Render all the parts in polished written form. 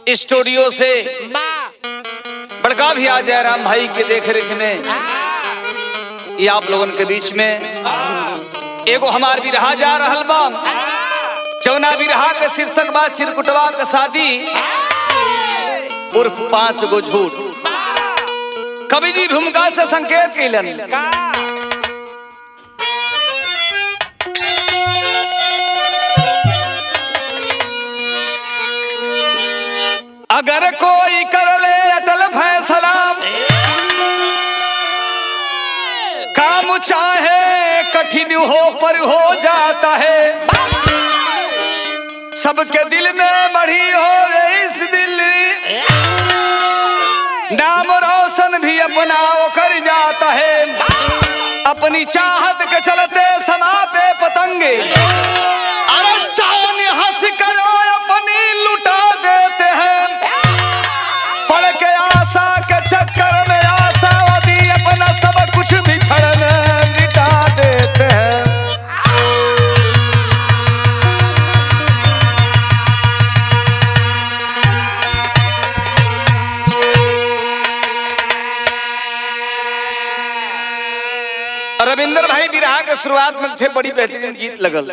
Studio से बड़का भी आ जयराम भाई के देख रेख में ये आप लोगन के बीच में एगो हमार बिरहा जा रहल बा। चौना बिरहा के शीर्षक बा चिरकुटवा के शादी उर्फ पांच गो झूठ। कवि जी भूमिका से संकेत कैलन अगर कोई कर ले अटल फैसला, काम चाहे कठिन हो पर हो जाता है। सबके दिल में बढ़ी हो इस दिल, नाम रोशन भी अपना वो कर जाता है। अपनी चाहत के चलते समा पे पतंगे, अरे चांद हंस करो अपनी लुटा देते हैं। पढ़ के आशा के चक्कर में आशावादी अपना सब कुछ बिछड़ में मिटा देते हैं। रविंद्र भाई बिरहा के शुरुआत में थे, बड़ी बेहतरीन गीत लगल।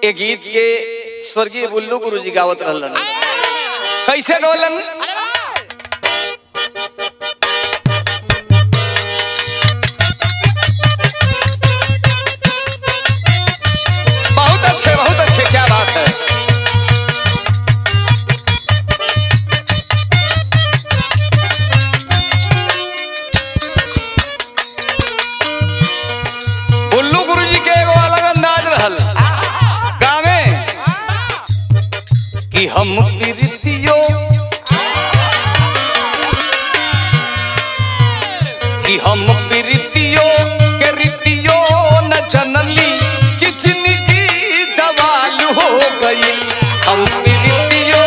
ये गीत के स्वर्गीय बुल्लू गुरु जी गावत रहलन। कैसे गौलन? बहुत अच्छे, बहुत अच्छे, क्या बात है। बुल्लू गुरु जी के एगो अलग अंदाज रहल गावे कि हम प्रीतियो कि हम प्रीतियो के रीतियो न जनली कि जिंदगी जवाल हो गई। हम प्रीतियो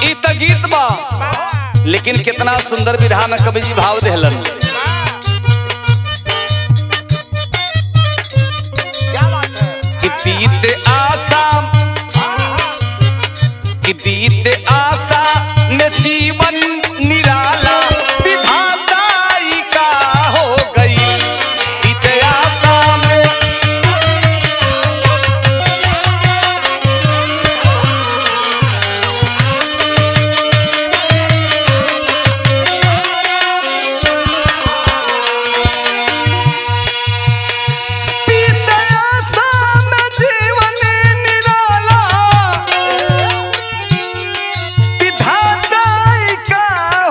ई त गीत बा, लेकिन कितना सुंदर विधा में कवि जी भाव देहलन। क्या बात है। कि बीत आशा, कि बीत आशा में जीवन निराला विधाताई का हो गई। बीत आशा में बीत आशा में जीवन निराला विधाताई का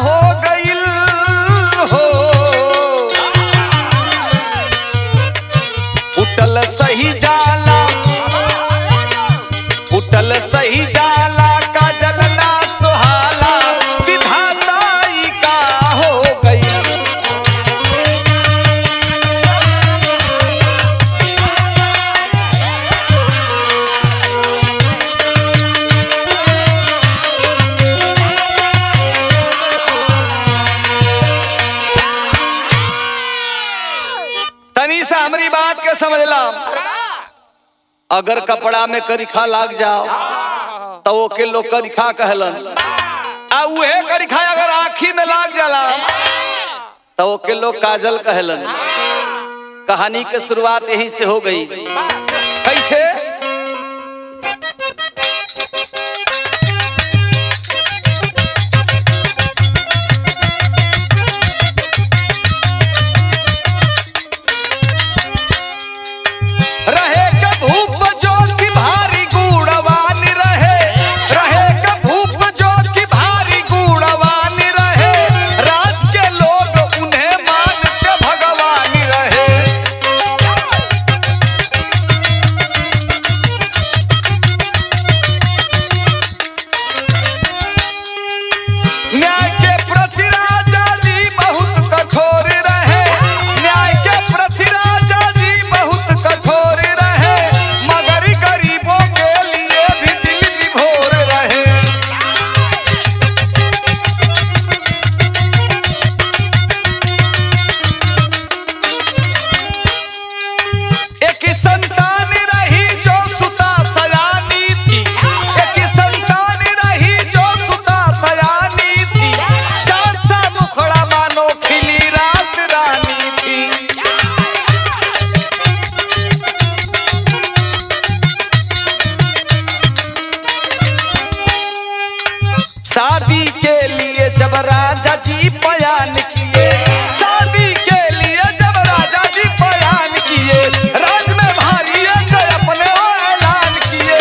हो गईल हो। उठल सही जाला, उठल सही जाला का जलना सुहाला विधाताई का हो गईल। तनी सा हमारी बात के समझला, अगर कपड़ा में करिखा लाग जाओ तो ओके लोग करिखा कहलन, आ उहे करिखा अगर आँखी में लाग जाला तो ओके लोग काजल कहलन। कहानी के शुरुआत यहीं से हो गई। कैसे? रहे कभूप जो कि भारी गुणवान रहे, रहे कभूप जो कि भारी गुणवान रहे, राज के लोग उन्हें मानते भगवान रहे। शादी के लिए जब राजा जी बयान किए, शादी के लिए जब राजा जी बयान किए, राज में भारी एक अपने वो ऐलान किए।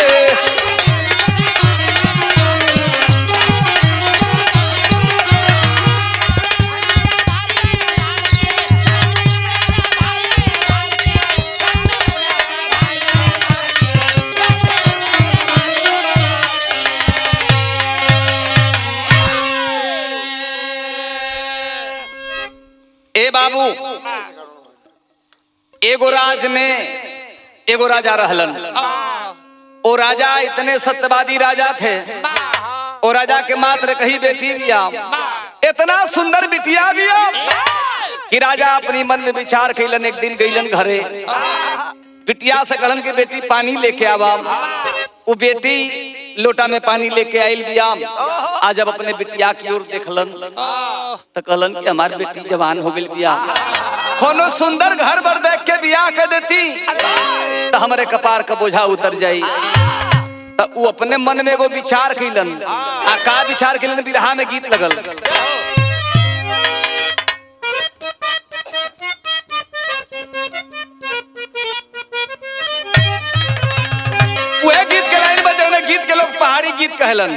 ए बाबू, एगो राज में एगो राजा रहलन। ओ राजा इतने सत्यवादी राजा थे। ओ राजा के मात्र कही बेटी बिया, इतना सुंदर बिटिया बिया कि राजा अपनी मन में विचार कैलन। एक दिन गईलन घरे, बिटिया से कहलन कि बेटी पानी लेके आवा। वो बेटी लोटा में पानी लेके आयल बिया। आज जब अपने बिटिया की ओर देखलन तो कहलन कि हमार बेटी जवान हो गई बिया, कोनो सुंदर घर पर देख के बियाह कर देती तो हमारे कपार का बोझा उतर जाई। तो वो अपने मन में एगो विचार कैलन। आ का विचार कैलन, बिरहा में गीत लगल। वह गीत के लाइन बजौने गीत के लोग पहाड़ी गीत कहलन।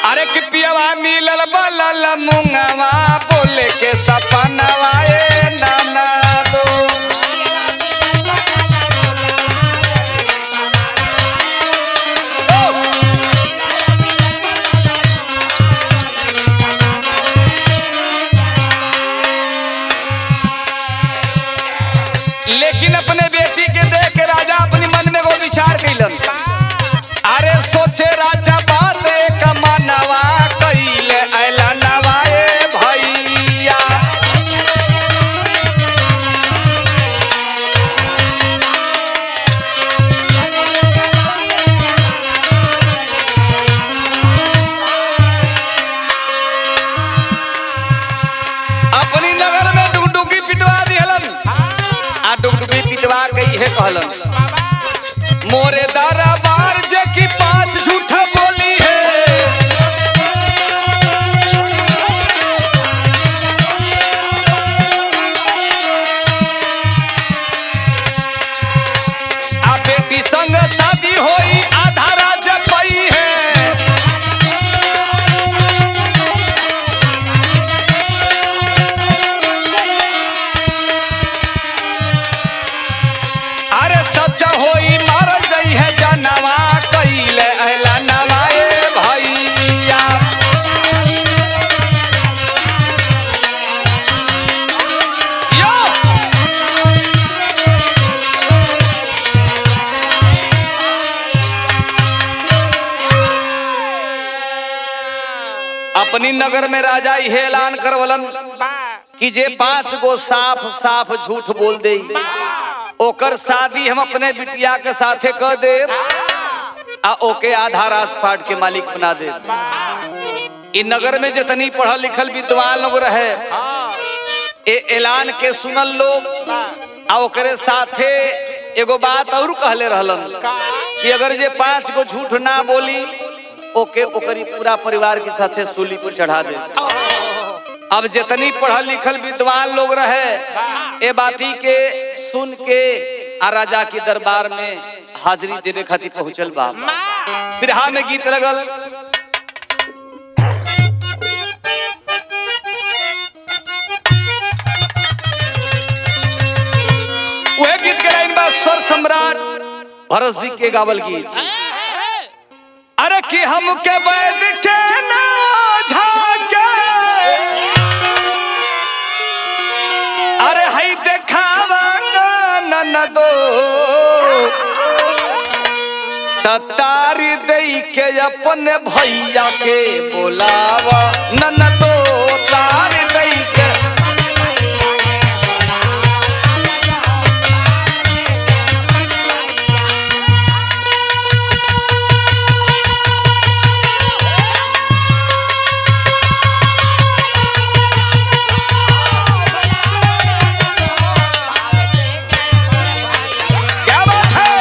अरे कि पियवा मिलल बलल मुंगवा बोले के सपनवा ए नाना दो। लेकिन अपने बेटी के देख के राजा अपनी मन में वो विचार कैलन। अरे सोचे राजा बात एक मनवा कैले ऐलनवा ए भैया। अपनी नगर में डुगडुगी पिटवा दिहलन। आ डुगडुगी पिटवा के इहे कहलन, मोरे दरबार जे की पांच झूठा बोली है, आ बेटी संग शादी होई आधा राज पई है। अरे सच होई मारल जई है जनवा कैले ऐला नवा ए भैया। यो अपनी नगर में राजा इहे ऐलान करवलन कि जे 5 गो साफ साफ झूठ बोल दे ओकर शादी हम अपने बिटिया के साथे कर दे आ ओके आधा राजपाट के मालिक बना दे। इ नगर में जितनी पढ़ल लिखल विद्वान लोग रहे ए ऐलान के सुनल लोग आ ओकरे साथे एगो बात और कहले रहलन कि अगर जे 5 गो झूठ ना बोली ओके ओकरी पूरा परिवार के साथे सूली पर चढ़ा दे। अब जितनी पढ़ल लिखल विद्वान लोग रहे ए बाती के सुन के आ राजा के दरबार में हाजिरी देवे खातिर पहुंचल बा। बिरहा में गीत लगल। वह गीत के लाइन बा स्वर सम्राट भरत सिंह के गावल गीत। अरे कि हमके वैद के ना झाके, अरे हई देखावा न दो तारी दई के अपने भैया के बोलावा नन दो तारी दई के। क्या बात है।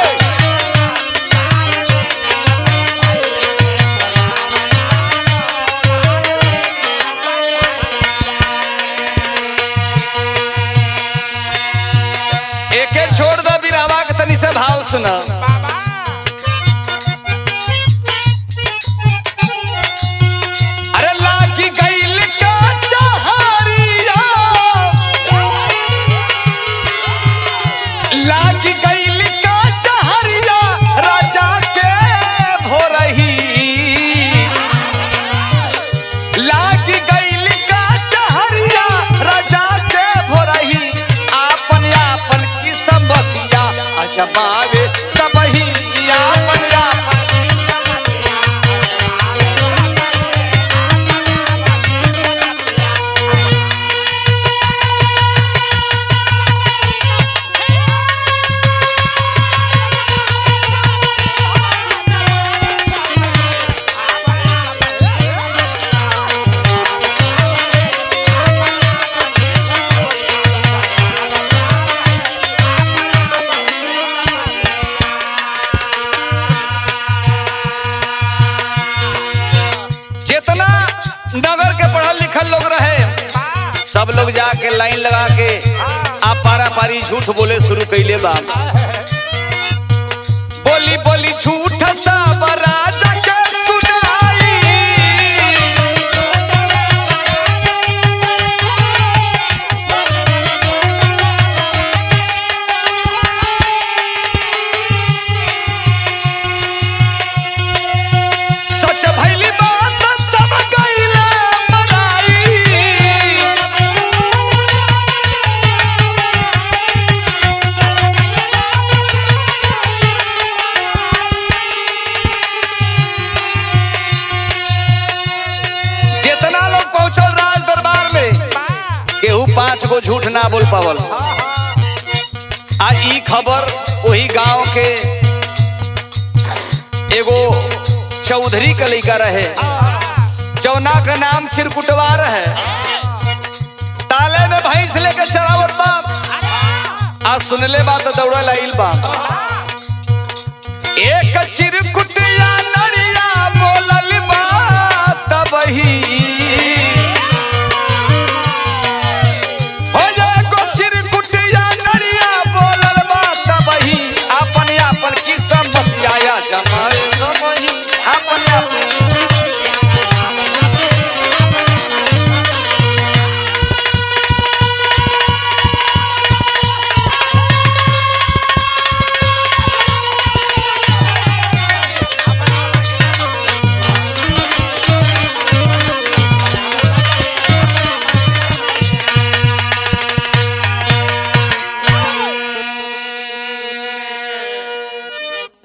छोड़ दो बिरहवा के तनी से भाव सुना। अरे लागी गइल का चहरिया, लागी गइल का चहरिया राजा के भोरही, लागी गइल का चहरिया राजा के भोरही, आपन आपन की संबतिया अजमावे सबही, आपन आपन। जितना नगर के पढ़ल लिखल लोग रहे सब लोग जाके लाइन लगा के आ पारा पारी झूठ बोले शुरू कैले बा। बोली बोली झूठ सब राजा के सुनाई, सच भइली बात सब गइले मनाई। जितना लोग पहुंचल राज दरबार में केहू 5 गो झूठ ना बोल पावल। आ ई खबर वही गांव के एगो चौधरी का लड़का रहे, चौना का नाम चिरकुटवा रहे। ताले में भैंस लेके चरावत बाप, आ सुनले बात दौड़ल आइल बाप। एक चिरकुटिया नड़िया बोलल बा तबही, हो जाए गो चिरकुटिया नड़िया बोलल बा तबही, आपन आपन की संपत्ति आया जमाए सबही, आपन आपन।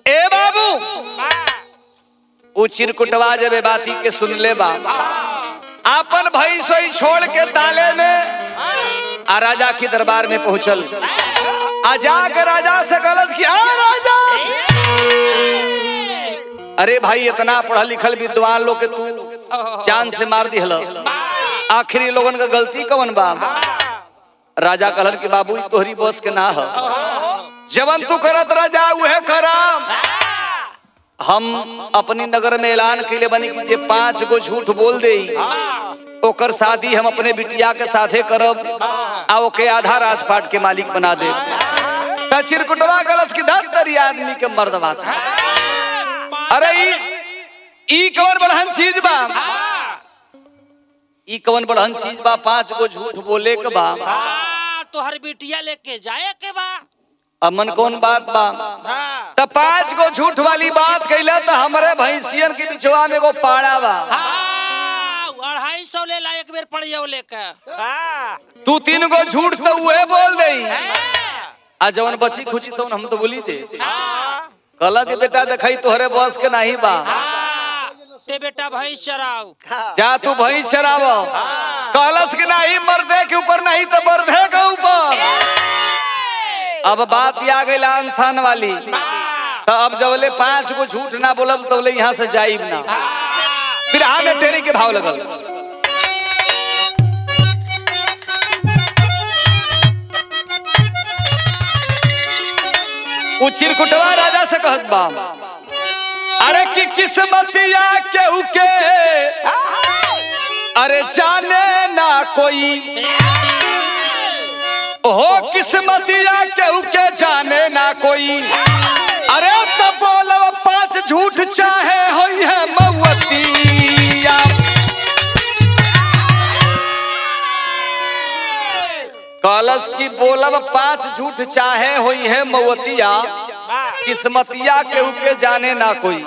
ए बाबू, उ चिरकुटवा जब ए बाती के सुनले बा, आपन भई सोई छोड़ के ताले में आ राजा के दरबार में पहुंचल। आ जाके राजा से गलत किया, आ राजा, अरे भाई इतना पढ़ल लिखल विद्वान लोग के तू जान से मार दिहल, आखिरी लोगन का गलती कवन बा? राजा कहलन कि बाबू ई तोहरी बस के ना ह, जवन तू करत राजा उहे करम। हम अपनी नगर में ऐलान कैले बनी कि जे 5 गो झूठ बोल दे ओकर शादी हम अपने बिटिया के साथे करब आ ओके आधा राजपाट के मालिक बना दे। त चिरकुटवा गलस की धर तरी आदमी के मर्दवा। अरे ई कवन बड़हन चीज बा, ई कवन बड़हन चीज बा, 5 गो झूठ बोले के बा, तोहर बिटिया लेके जाए के बा। अमन कौन बात बा? त 5 गो झूठ वाली बात कैला त हमरे भैंसियन के बिचवा में एगो पाड़ा बा, 250 ले ला एक बेर पड़ियो लेके। तू 3 गो झूठ तो उहे बोल दे, आ जवन बची खुची तवन हम तो बोली दे। कहला के बेटा देखई तोहरे बस के नहीं बा, ते बेटा भैंस चराओ, जा तू भैंस चराव। कहलस के नहीं मर्दे के ऊपर नहीं तो बर्दे के ऊपर। अब बात आ गई इंसान वाली, तो अब जबले 5 गो झूठ ना बोलब तबले यहाँ से जाइब ना। फिर आ में टेरी के भाव लगल। उ चिरकुटवा राजा से कहत बा, अरे कि किस्मतिया केहू के अरे जाने ना कोई, हो किस्मतिया केहू के जाने ना कोई। अरे तब बोलो पांच झूठ चाहे होई है मऊतिया। कलश की बोलब पांच झूठ चाहे होई है मऊतिया, किस्मतिया केहू के जाने ना कोई।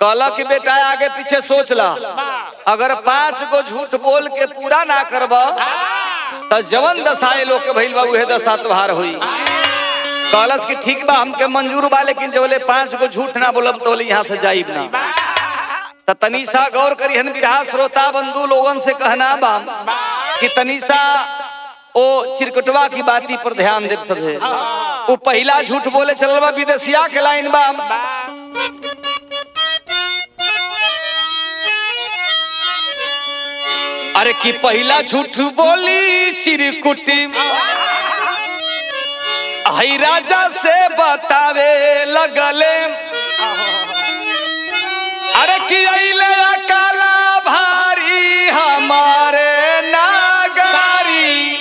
कहला कि बेटा आगे पीछे सोच ला, अगर 5 गो झूठ बोल के पूरा ना करब त जवन दशाए लोग के भइल बा उहे दशा तोहार होई। कहलस कि ठीक बा, हमके मंजूर बा, लेकिन जबले 5 गो झूठ ना बोलब तो यहाँ से जाइब ना। त तनीसा गौर करिहन बिरहा श्रोता बंधु लोगन से कहना बा कि तनीसा ओ चिरकुटवा की बाती पर ध्यान देव सभे। वो पहला झूठ बोले चलल बा विदेशिया के लाइन बा। अरे कि पहला झूठ बोली चिरकुटी हई राजा से बतावे लगले। अरे कि अइले काला भारी हमारे नागारी।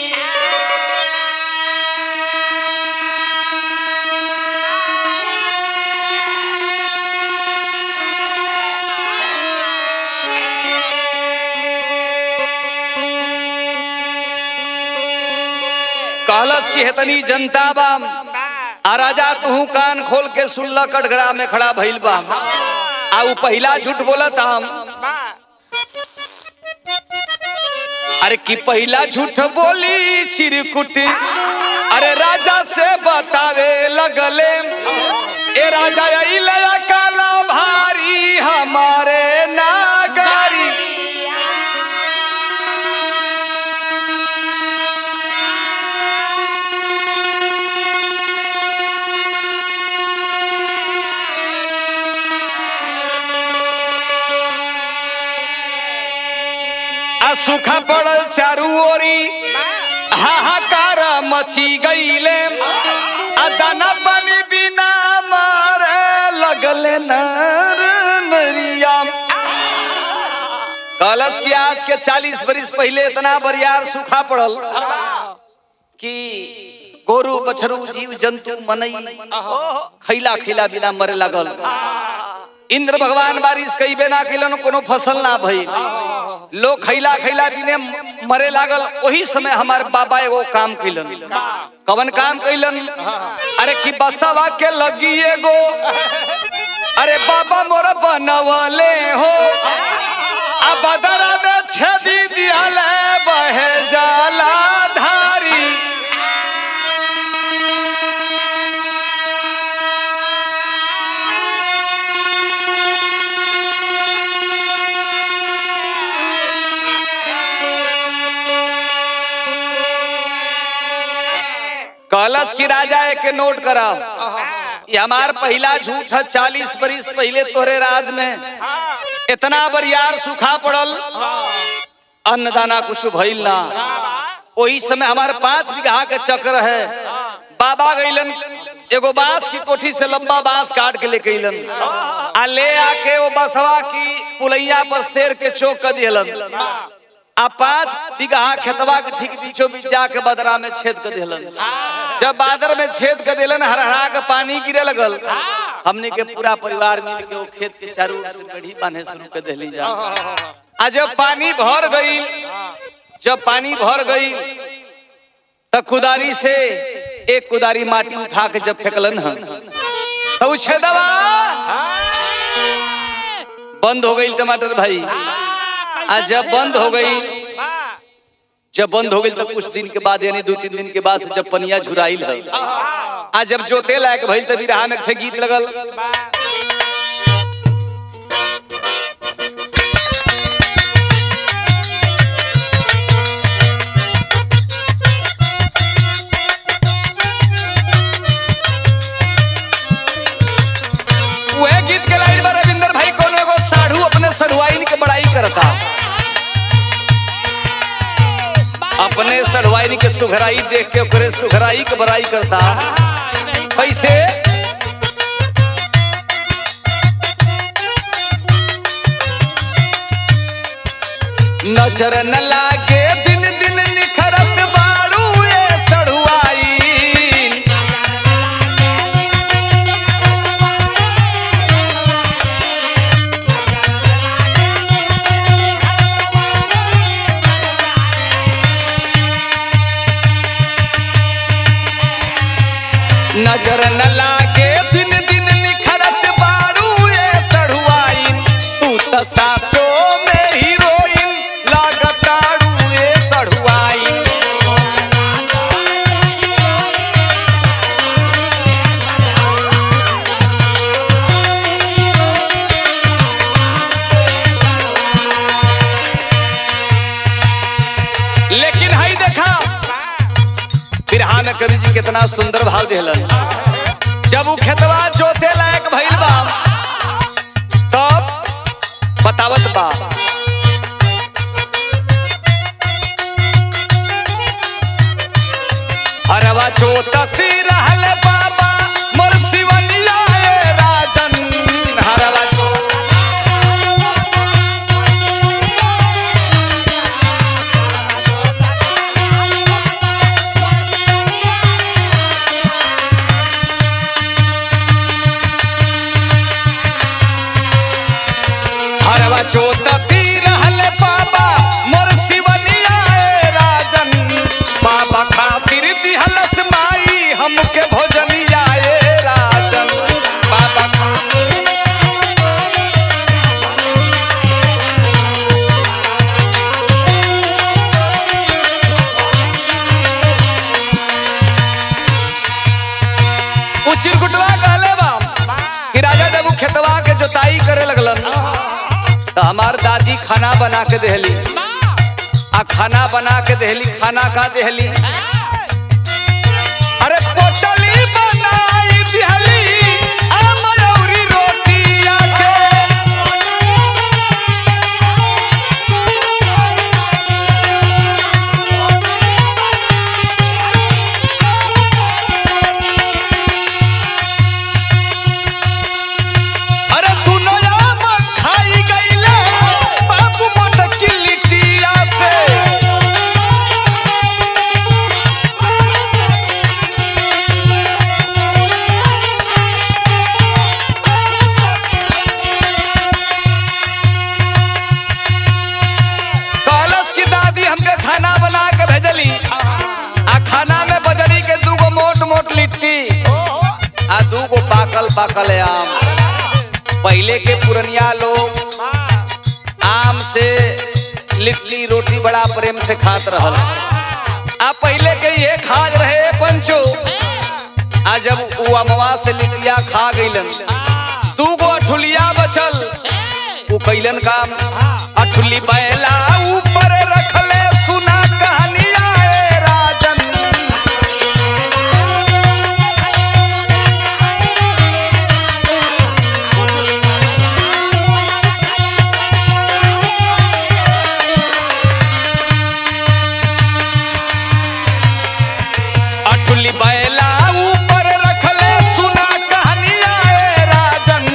कहलस की हेतनी जनता बा, आ राजा तू कान खोल के सुनल कटघरा में खड़ा भइल बा। आ उ पहला झूठ बोलत हम। अरे कि पहला झूठ बोली चिरकुट अरे राजा से बतावे लगले। ए राजा अइले काला भारी हमारे नागारी। सूखा पड़ल चारू ओरी हाहाकार मची गईले। आ दाना पानी बिना मारे लगले नर नरिया। कहलस कि आज के 40 बरिस पहले इतना बरियार सूखा पड़ल कि गोरू बछरू जीव जंतु मनई खैला खैला बिना मरे लगल। इंद्र भगवान बारिश कईबे ना कैलन, कोनो फसल ना भइल, लोग खैला खैला बिने मरे लागल। वही समय हमार बाबा एगो काम कैलन। कवन काम कैलन? अरे कि बसवा के लगी एगो अरे बाबा मोर बनवले हो। आ बदरा में छेदी दियाले बहे जाला धारी। कहलस की राजा एक नोट कराओ, ये हमार पहला झूठ है। 40 बरिस पहले तोरे राज में इतना बरियार सूखा पड़ल, अन्नदाना कुछ भइल ना। वही समय हमारे 5 बीघा के चक्र है। बाबा गईलन एगो बांस की कोठी से लंबा बांस काट के लेके अइलन, आ ले आके वो बसवा की पुलैया पर शेर के चोक कर दिहलन। आ 5 बीघा खेतवा के ठीक बीचों बीच जाके बदरा में छेद कर दिहलन। जब बादर में छेद कर दिलन, हरहरा के पानी गिरे लगल। हमने के पूरा परिवार मिल के वो खेत के चारों ओर से गढ़ी बांधे शुरू कर दिली जा। आ जब पानी भर गई, जब पानी भर गई त कुदारी से एक कुदारी माटी उठा के जब फेंकलन हन तो छेदवा बंद हो गई टमाटर भाई। आ जब बंद हो गई, जब बंद हो गई तो कुछ दिन के बाद यानी 2-3 दिन के बाद से जब पनिया झुराइल है, आ जब जोते लायक भइल त बिरहा में एक गीत लगल। वह गीत के लाइन पर रविंदर भाई कौन एगो साढ़ू अपने सढ़ुआइन के बड़ाई करता, अपने सढ़ुआइन के सुघराई देख के ओकरे सुघराई के बड़ाई करता। कैसे? नजर न लागे दिन दिन निखरत बाड़ू ए सढ़ुआइन। नजर न लागे दिन दिन निखरत बारू ए सढ़ुआइन, तू त साचो में हीरोइन लागतारू ए सढ़ुआइन। लेकिन हई देखा बिरहा में कवि जी कितना सुंदर भाव दिलन। जब उ खेतवा जोते लायक भइल बा तब बतावत बा, हरवा जोतती रहल बाबा मोर शिवनिया ए राजन, हरवा जोत हरवा जोतती रहल बाबा मोर शिवनिया ए राजन, बाबा खातिर दिहलस माई हमके भोजनिया ए राजन, बाबा उ चिरकुटवा कहले बा कि राजा जब उ खेतवा के जोताई करे लगलन तो हमार दादी खाना बना के देहली, आ खाना बना के देहली, खाना का देहली, अरे पोटली बनाई दिहली आम अउरी रोटिया के, अरे दुनो आम खाई गईले बाबू मोटकी लिटिया से। कहलस की दादी हमके खाना बना के भेजली, आ खाना में बजरी के दूगो मोट मोट लिट्टी आ दूगो पाकल पाकल आम। पहले के पुरनिया लोग आम से लिट्टी रोटी बड़ा प्रेम से खात रहल। आ पहले के ये खाज रहे पंचो, आ जब उ अमवा से लिट्टिया खा गईलन दूगो अठुलिया बचल, उ कैलन काम अठुली बैला ऊपर रखले सुना कहानिया ए राजन, अठुली बैला ऊपर रखले सुना कहानिया ए राजन,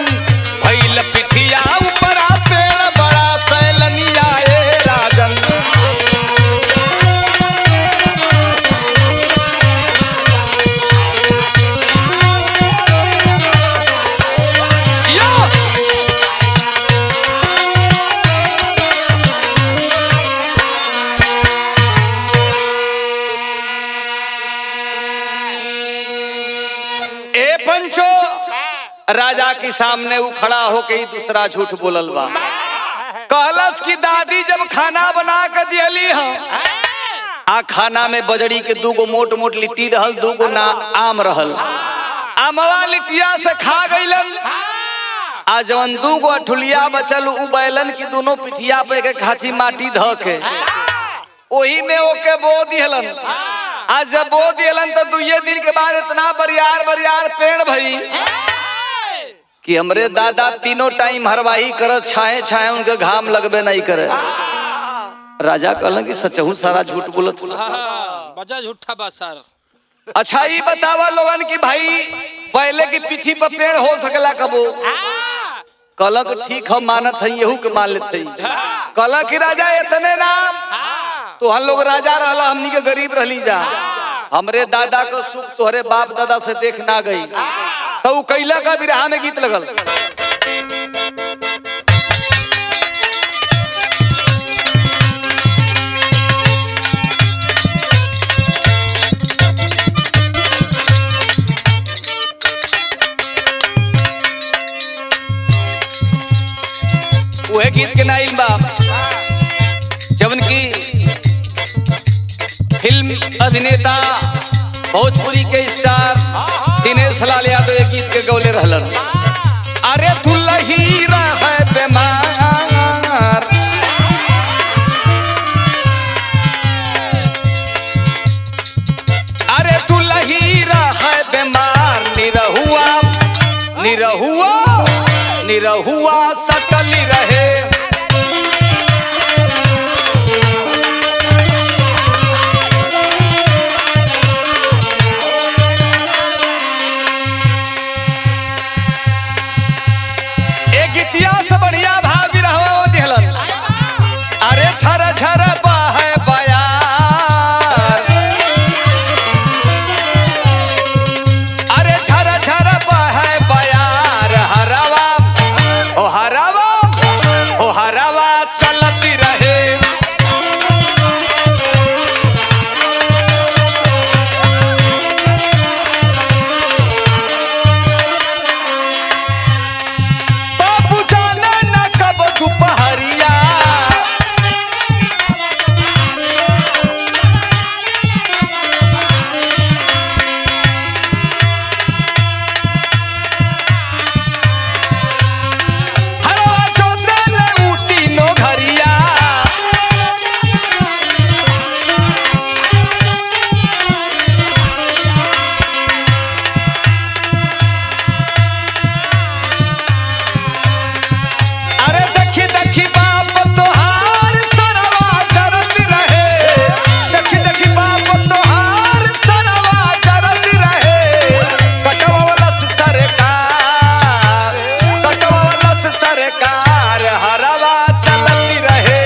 भइल पिठिया ऊपर आ पेड़ बड़ा सैलनिया ए राजन। यो! ए पंचो, राजा के सामने उ खड़ा होके ही दूसरा झूठ बोलल बा। कहलस की दादी जब खाना बना के दियली हम, आ खाना में बजरी के दूगो मोट मोट लिट्टी रहल, दूगो ना आम रहल, आमवा लिट्टिया से खा गईलन। आ जवन दूगो अठुलिया बचल उ बैलन की दोनों पिठिया पे के खाची माटी ध के ओही में ओके बो दिहलन। आ जब बो दिहलन तो दुइये दिन के बाद इतना बरियार बरियार पेड़ भई कि हमरे दादा तीनों टाइम हरवाही करत, छाए छाए उनके घाम लगबे नहीं करे। राजा कहलन कि सचहू सारा झूठ बोलत। बजा झूठा बा सर। अच्छा ये बतावा लोगन कि भाई पहले की पीठी पर पेड़ हो सकला कबो? कहलक ठीक हम मानत हई, यहू के मान लेत हई। कहलक कि राजा इतने नाम तो हम लोग राजा रहला, हमनी के गरीब रहली जा, हमरे दादा को सुख तोहरे बाप दादा से देख ना गई। तो उ कैला का बिरहा में गीत लगल। फिल्म अभिनेता भोजपुरी के स्टार दिनेश लाल यादव ये गीत के गौले रहलन। अरे दुलही रहे बीमार, अरे दुलही रहे बीमार, निरहुआ निरहुआ निरहुआ सटली रहे। एक गीतिया से बढ़िया भाव बिरहवा दिहलन। अरे झर झर बहे बयार, अरे झर झर बहे बयार, हरवा ओ हरवा ओ हरवा चलती रहे। बाबू जाने न कब दोपहरिया, हरवा जोते ले ऊ तीनों घरिया। अरे देखी देखी बाप तोहार सरवा जरत रहे, देखी देखी बाप तोहार सरवा जरत रहे। कटवावलस सरकार, कटवावलस सरकार, हरवा चलती रहे।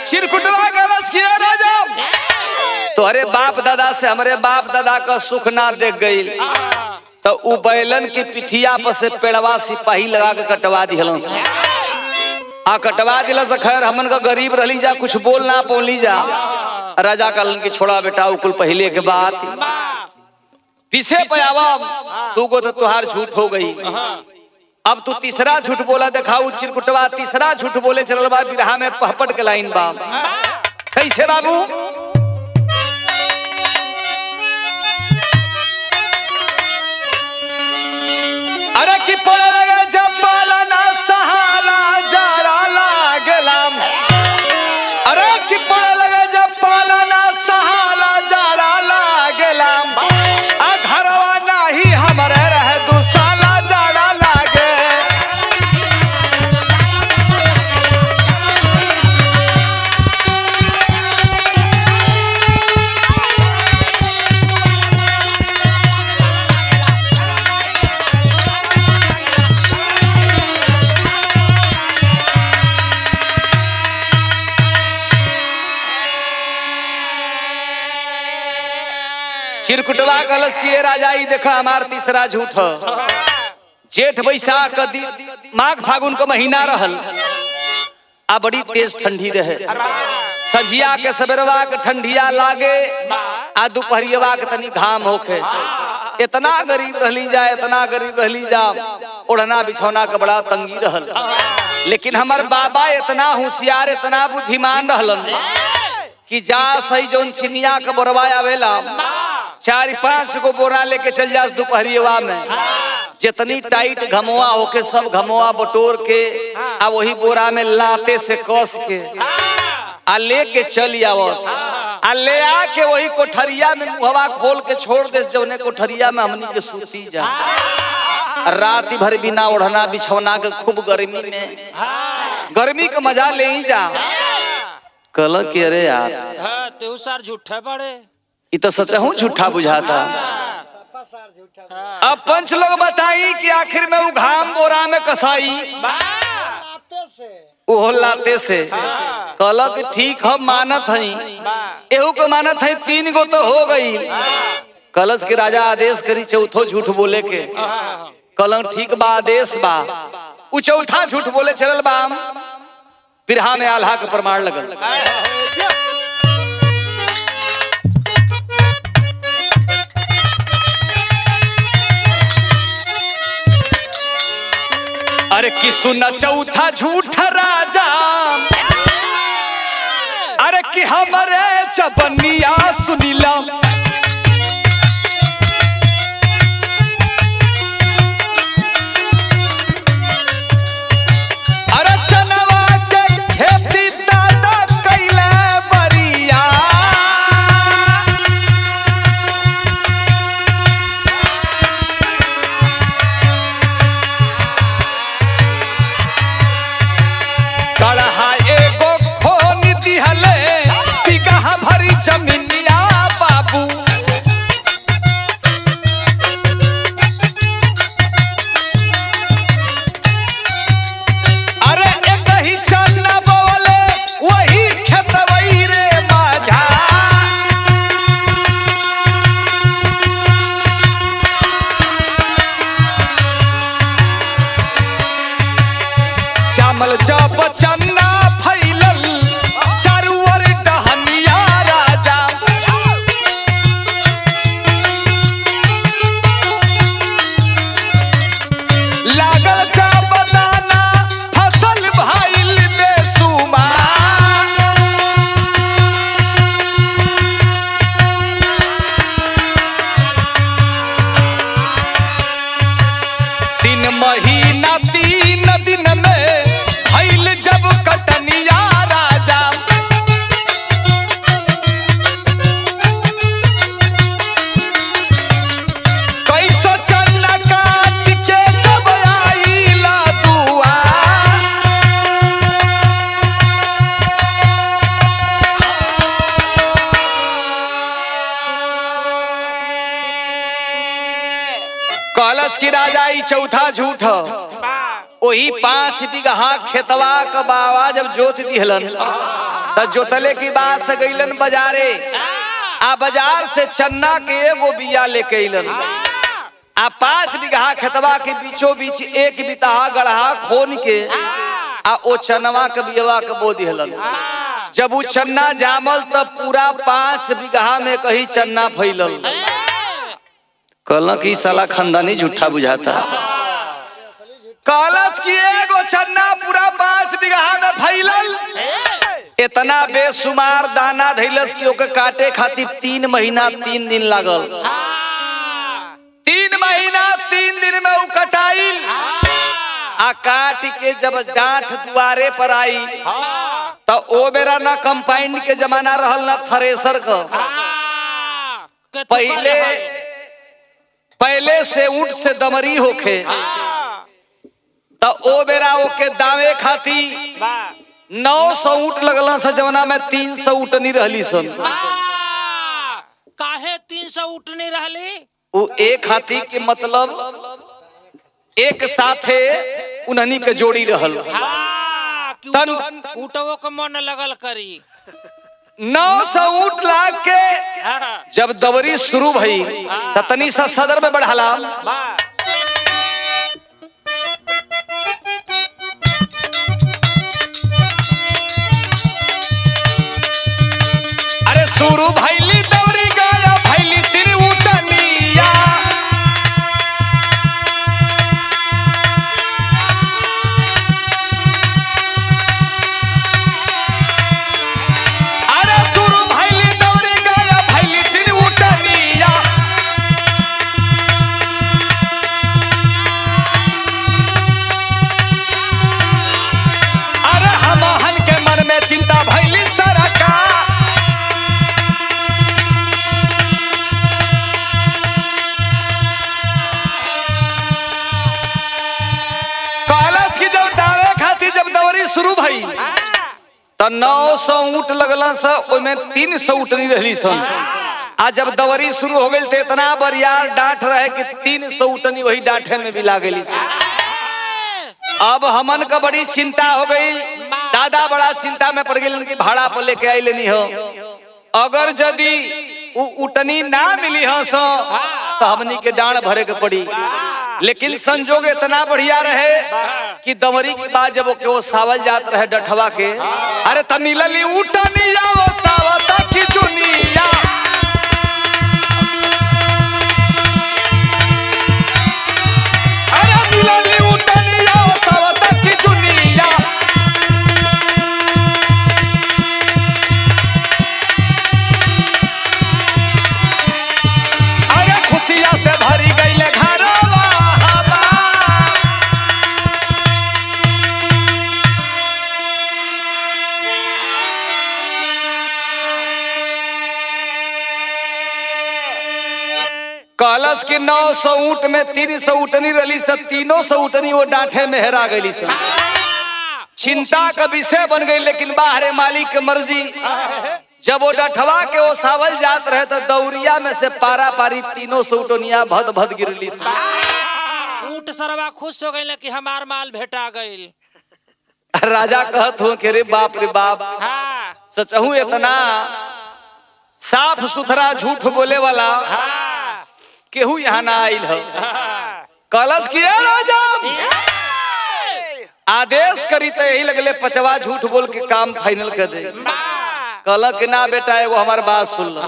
चिरकुटवा गलस किया राजा, तोहरे बाप दादा से हमरे बाप दादा का सुख ना देख गई तो उ बैलन की पिठिया पर से पेड़वा सिपाही लगा के कटवा दिहलन से। आ कटवा दिला से खैर हमन का गरीब रहली जा, कुछ बोल ना पौली जा। राजा कहलन की छोड़ा बेटा उ कुल पहले के बात, पीछे पे आवा तू को तो तुहार झूठ हो गई। अब तू तीसरा झूठ बोला, देखाऊ चिरकुटवा तीसरा झूठ बोले चलल बा बिरहा में पहपट के लाइन बा। कैसे बाबू? अरे की पड़ लगे जब पाला ना सहाला जाड़ा लागला, अरे की पड़ लगे जब पाला ना सहाला जाड़ा लागला, आ घरवा नाही हमरे रहे दुसाला जाड़ा लागे। चिरकुटवा कलश किए राजा ई देखा हमार तीसरा झूठ। जेठ बैसाख क माघ फागुन का महीना रहल, आ बड़ी तेज ठंडी रहे। सझिया के सबेरवा के ठंडिया लागे, आ दोपहरियवा के तनी घाम होखे। इतना गरीब रहली जा, इतना गरीब रहली जा, ओढ़ना बिछौना के बड़ा तंगी रहल। लेकिन हमार बाबा इतना होशियार इतना बुद्धिमान रहलन कि जा सही जौन छिनिया के बोरवा आवेला, 4-5 गो बोरा लेके चल जास दोपहरियवा में, जितनी टाइट घमवा होके सब घमवा बटोर के आ वही बोरा में लाते से कस के आ लेके चल आवस, आ ले आके वही कोठरिया में मुहवा खोल के छोड़ दे जौने कोठरिया में हमनी के सूती जा। रात भर बिना ओढ़ना बिछौना के खूब गर्मी में गर्मी का मजा ले ही जा। कल के अरे यार हाँ ते सार झूठा बड़े, इ तो सचहू झूठा बुझाता। अब पंच लोग बताई कि आखिर में उ घाम बोरा में कसाई ओहो लाते से। कहलक ठीक हम मानत हई, एहू के मानत हई, 3 गो तो हो गई। कलश के राजा आदेश करी चौथो झूठ बोले के। कहलन ठीक बा आदेश बा। उ चौथा झूठ बोले चलल बा, बिरहा में आल्हा के प्रमाण लगल। कि सुना चौथा झूठ राजा, अरे कि हमरे चबनिया सुनीला। अरे चनवा के खेती दादा कैले बरिया, कड़हा एगो खोन दिहले बिगहा भरी जमीनिया बाबू। अरे एक ही चन्ना बोले वही खेतवई रे माझा। चामल जब चन्ना फैलल चारू ओर डहनिया राजा। लागल जब दाना फसल भइल बेसुमार। तीन महीना 3 दिन में भइल जब कटनिया राजा। कैसो चन्ना काट के जब आइला दुआ, कहलस की राजा ई चौथा झूठ ह। वही 5 बीघा खेतवा क बाबा जब जोत दिहलन त जोतले की बाद से गइलन बाजारे, आ बाजार से चन्ना के एगो बिया लेके अइलन, आ 5 बीघा खेतवा के बीचों बीच 1 बितहा गढ़हा खोन के आ ओ चनवा के बियवा के बो दिहलन। जब उ चन्ना जामल तब पूरा 5 बीघा में कहीं चन्ना फैलल। कहला कि साला खानदानी झूठा बुझाता। कहलस कि एगो चन्ना पूरा 5 बीघा में फैलल, इतना बेसुमार दाना धैलस कि ओके काटे खातिर 3 महीना 3 दिन लागल। 3 महीना 3 दिन में उ कटाइल, आ काट के जब डांठ दुआरे पर आई त ओ बेरा ना कंपाइंड के जमाना रहल ना थ्रेसर क। पहले पहले से ऊंट से दमरी होखे, त ओ बेरा ओके दावे खाती 900 ऊंट लगल से, जवना में 300 ऊँटनी रहली सन। काहे 300 उठनी रहली? वो एक हाथी के मतलब एक साथे उन्हनी के जोड़ी रहल। हाँ, कि उठवो के मन लगल करी। 900 ऊंट लाग के जब दवरी शुरू भई त तनी सा सदर में बढ़ाला। अरे शुरू भैली दवरी गया भैली तीन ऊँटनिया, अरे शुरू भैली दवरी गया भैली तीन ऊँटनिया। अरे हम के मन में चिंता भैली सरका, कहलस की जब दावे खातिर जब दवरी शुरू भई त 900 ऊँट लगल स, ओमे 300 ऊँटनी रहली सन। आ जब दवरी शुरू हो गई त इतना बरियार डांठ रहे कि 300 ऊँटनी वही डांठे में भी लागली सन। अब हमन का बड़ी चिंता हो गई, दादा बड़ा चिंता में पड़ गई उनकी भाड़ा पर लेके आई लेनी हो। अगर यदि उ उटनी ना मिली हो सो तो हमनी के डांड भरे के पड़ी। लेकिन संजोग इतना बढ़िया रहे कि दमरी के बाद जब ओके वो सावल जात रहे डठवा के, अरे त मिलली उटनिया वो सावता की चुनिया। अरे मिलली उटनिया वो सावता कहलस कि 900 ऊँट में 300 ऊँटनी रली से 300 ऊँटनी वो डांठे में हेरा गई से। चिंता का विषय बन गई, लेकिन बाहरे मालिक के मर्जी। जब वो डठवा के ओसावल जात रहे तो दौरिया में से पारा पारी 300 ऊँटनिया भद भद गिरली से। ऊँट सरवा खुश हो गई कि हमार माल भेटा गईल। राजा कहत हो कि रे बाप रे बाप, हाँ सचहू इतना साफ सुथरा झूठ बोले वाला हाँ केहू यहाँ ना आइल हो। हाँ। कहलस कि ए राजा, आदेश करी तो यही लगले पचवा झूठ बोल के काम फाइनल कर दे। कहल कि ना बेटा, एगो हमार बात सुन लो,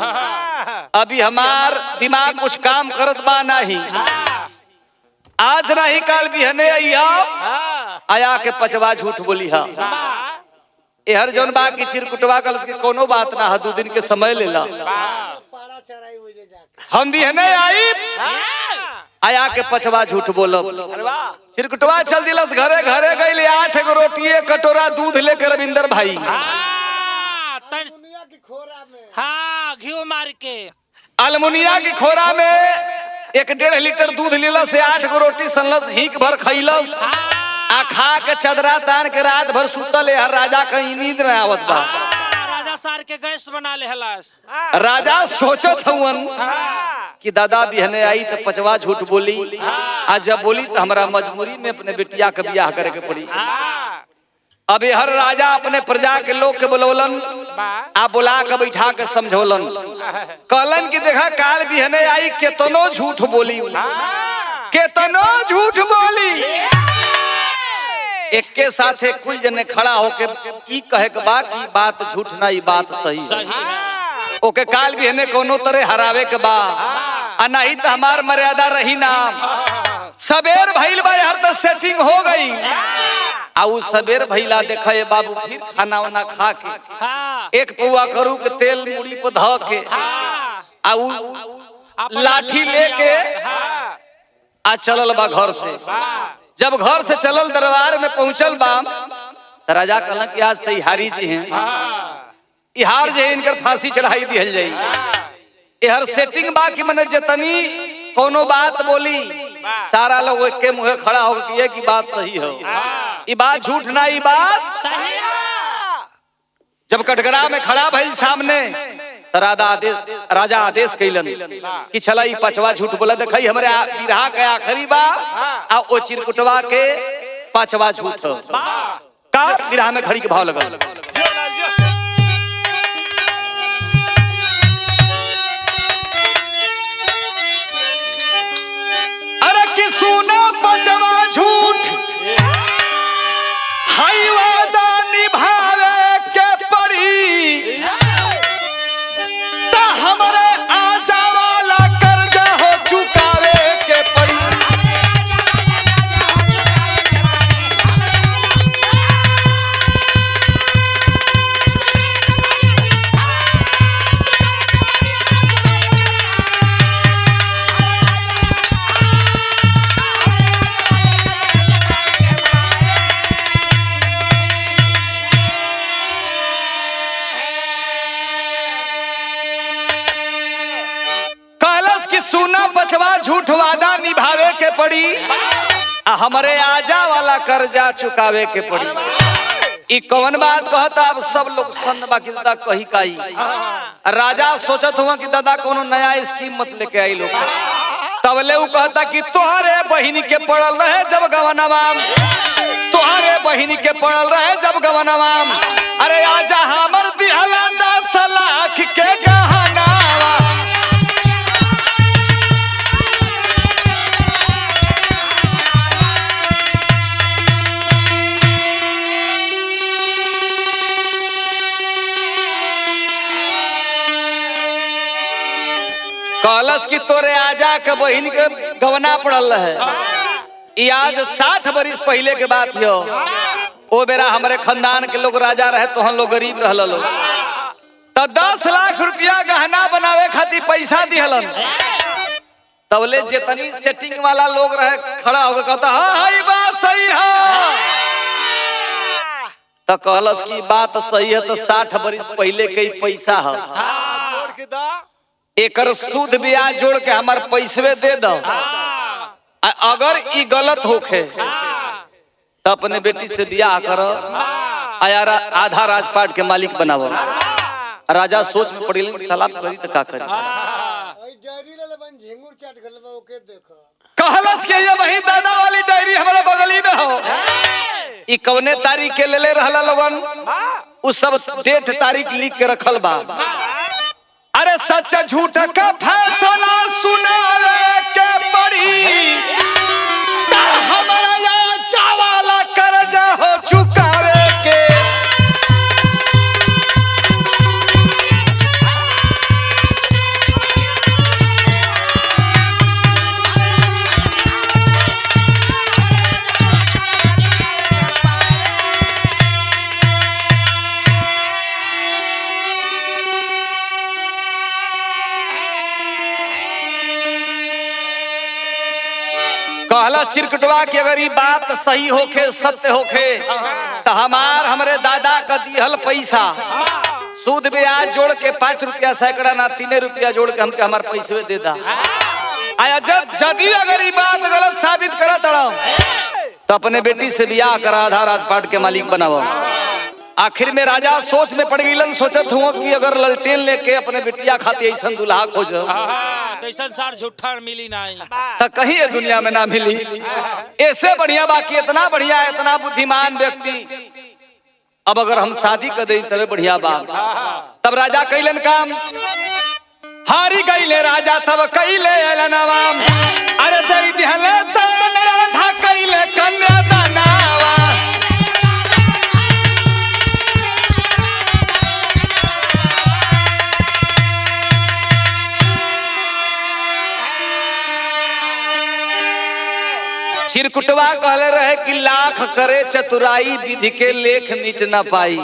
अभी हमार दिमाग कुछ काम करत बा नहीं, आज नहीं काल बिहने अइहा, आया के पचवा झूठ बोली हा। एहर जौन बा की चिरकुटवा कलस के कोनो बात ना है, 2 दिन के समय ले ला, हम बिहने आई आया के पचवा झूठ बोलब। चिरकुटवा चल दिलस घरे घरे गई, 8 गो रोटी 1 कटोरा दूध लेकर रविंदर भाई। हाँ घी मार के अलमुनिया की खोरा में 1.5 लीटर दूध लेलस, 8 गो रोटी सनलस, हीक भर खैलस, आ खा के चदरा तान के रात भर सुतल। हर राजा कहीं नींद न आवत बा। राजा सार के गैस बना ले हलस। राजा सोचत हवन कि दादा बिहने आई तो पचवा झूठ बोली, आ जब बोली तो हमारा मजबूरी में अपने बेटिया के ब्याह करे के पड़ी। अब हर राजा अपने प्रजा के लोग के बोलौलन, आ बुला के बैठा के समझौलन, कहलन कि देखा काल बिहने आई केतनो झूठ बोली, केतनो झूठ बोली, एक के साथे कुल जने खड़ा होके ई कहे के बा कि बात झूठ ना, ई बात सही है। ओके काल बिहने कोनो तरह हरावे के बा, आ नहीं तो हमार मर्यादा रही ना। सबेर भइल बा हर त सेटिंग हो गई। आ उ सबेर भइला देखे बाबू फिर खाना वाना खा के 1 पौआ करू के तेल मुड़ी पर ध के आ उ लाठी लेके आ चलल बा घर से। जब घर से चलल दरबार में पहुंचल बा, राजा कहलन कि आज तैहारी जी हैं, इहार जे इनकर फांसी चढ़ाई दिहल जाई। एहर सेटिंग बा कि मने जतनी कोनो बात बोली सारा लोग एक के मुहे खड़ा हो के कि बात सही हो, ई बात झूठ ना, ई बात सही है। जब कटघरा में खड़ा भइल सामने त राजा आदेश कैलन कि चला ई पचवा झूठ बोला, देखई हमरे बिरहा के आखिरी बा आ ओ चिरकुटवा के पांचवा झूठ का बिरहा में घड़ी के भाव लगल। अरे कि सुना पचवा झूठ हाई वादा निभावे के पड़ी, ता हमरे आजा वाला कर्जा हो चुकावे के पड़ी। कहलस कि सुना पचवा झूठ वादा निभावे के पड़ी, आ हमरे आजा वाला कर्जा चुकावे के पड़ी। ई कौन बात कहता अब सब लोग सन बाकी दादा कही काई। राजा सोचत हुआ कि दादा कोनो नया स्कीम मत लेके आई लोग। तबले उ कहता कि तोहरे बहिन के पड़ल रहे जब गवनवा, तोहरे बहिन के पड़ल रहे जब गवनवा, अरे आजा हमर दिहला 10 लाख के गहनावा। कहलस कि तोरे आजा के बहिन के गवना पड़ल रहे, ई आज 60 बरिस पहले के बात यो। ओ बेरा हमारे खानदान के लोग राजा रहे तो हम लोग गरीब रहल लोग, तो 10 लाख रुपया गहना बनावे खातिर पैसा दिहलन। तबले जितनी सेटिंग वाला लोग रहे खड़ा होकर कहता हाँ हाँ ई बात सही है। तो कहलस कि बात सही है तो 60 बरिस पहले के पैसा है, एकर सूद ब्याज जोड़ के हमार पैसवे दे दो। अगर ई गलत होखे तो अपने बेटी से ब्याह कर आया आधा राजपाट के मालिक बनाव। राजा सोच में पड़ी, सलाम करी तो का करी। कहलस के ये वही दादा वाली डायरी हमारे बगली में हो, ई कवने तारीख के लेले रहला लोगन, उ सब डेट तारीख लिख के रखल बा। अरे सच झूठ का फैसला सुनावे के पड़ी, हमारा या चावाला कर्जा हो चुकावे के। कहला चिरकुटवा कि अगर ये बात सही होखे सत्य होखे तो हमार हमरे दादा का दिहल पैसा सूद ब्याज जोड़ के 5 रुपया सैकड़ा ना 3 रुपया जोड़ के हमके हमार पैसे दे दा। आया जब जदी अगर ये बात गलत साबित करा तो अपने बेटी से ब्याह करा आधा राजपाट के मालिक बनाव। आखिर में राजा सोच में पड़ गईलन, सोचत हुआ कि अगर ललटेन लेके अपने बेटिया खाती ऐसा दुल्हा खोज तो संसार झूठा मिली नहीं तो कहीं ये दुनिया में ना मिली। ऐसे बढ़िया बाकी इतना बढ़िया इतना बुद्धिमान व्यक्ति, अब अगर हम शादी कर दे तबे बढ़िया बात। तब राजा कैलन काम, हारी गईले राजा तब कैले एलनवाम, अरे दे दिहले दान आधा कैले कन्या दानावा। चिरकुटवा कहले रहे कि लाख करे चतुराई विधि के लेख मिट न पाई।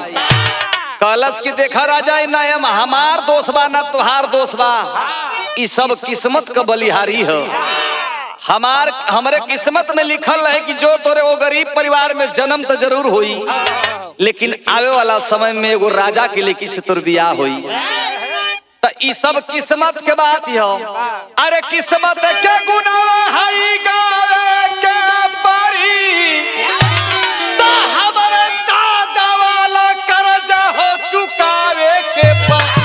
कहलस कि देखा राजा नयम हमार दोष बा ना तुहार दोष बा, ई सब किस्मत का बलिहारी है। हमार हमरे किस्मत में लिखल है कि जो तोरे वो गरीब परिवार में जन्म तो जरूर होई, लेकिन आवे वाला समय में एगो राजा के लेकी से तोर बियाह होई। तो ई सब किस्मत के बात हो। अरे किस्मत के गुनावा हई गावे के परी, तो हमरे दादा वाला कर्जा हो चुकावे के परी।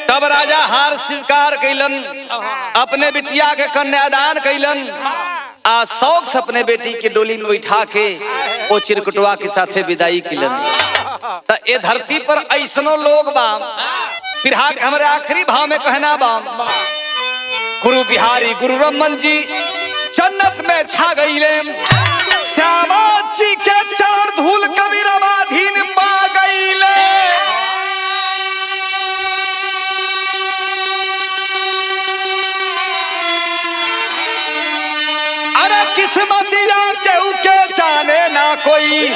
तब राजा हार स्वीकार कैलन, अपने बिटिया के कन्यादान कैलन, आ शौक से अपने बेटी के डोली में बैठा के ओ चिरकुटवा के साथे विदाई कैलन। त ए धरती पर ऐसनो लोग बा। फिर हमारे आखिरी भाव में कहना बा, गुरु बिहारी गुरु रमन जी जन्नत में छा गईले, श्यामा जी के चरण धूल कबीर अधीन पा गईले। अरे किस्मतिया केहू के जाने ना कोई,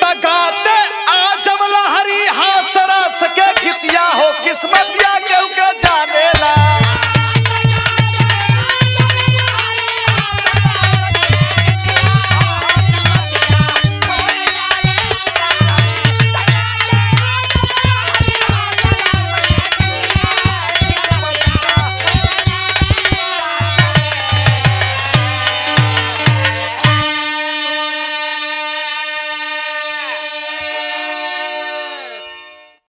तगाते आजम लहरी हासरा सके कितिया हो किस्मत।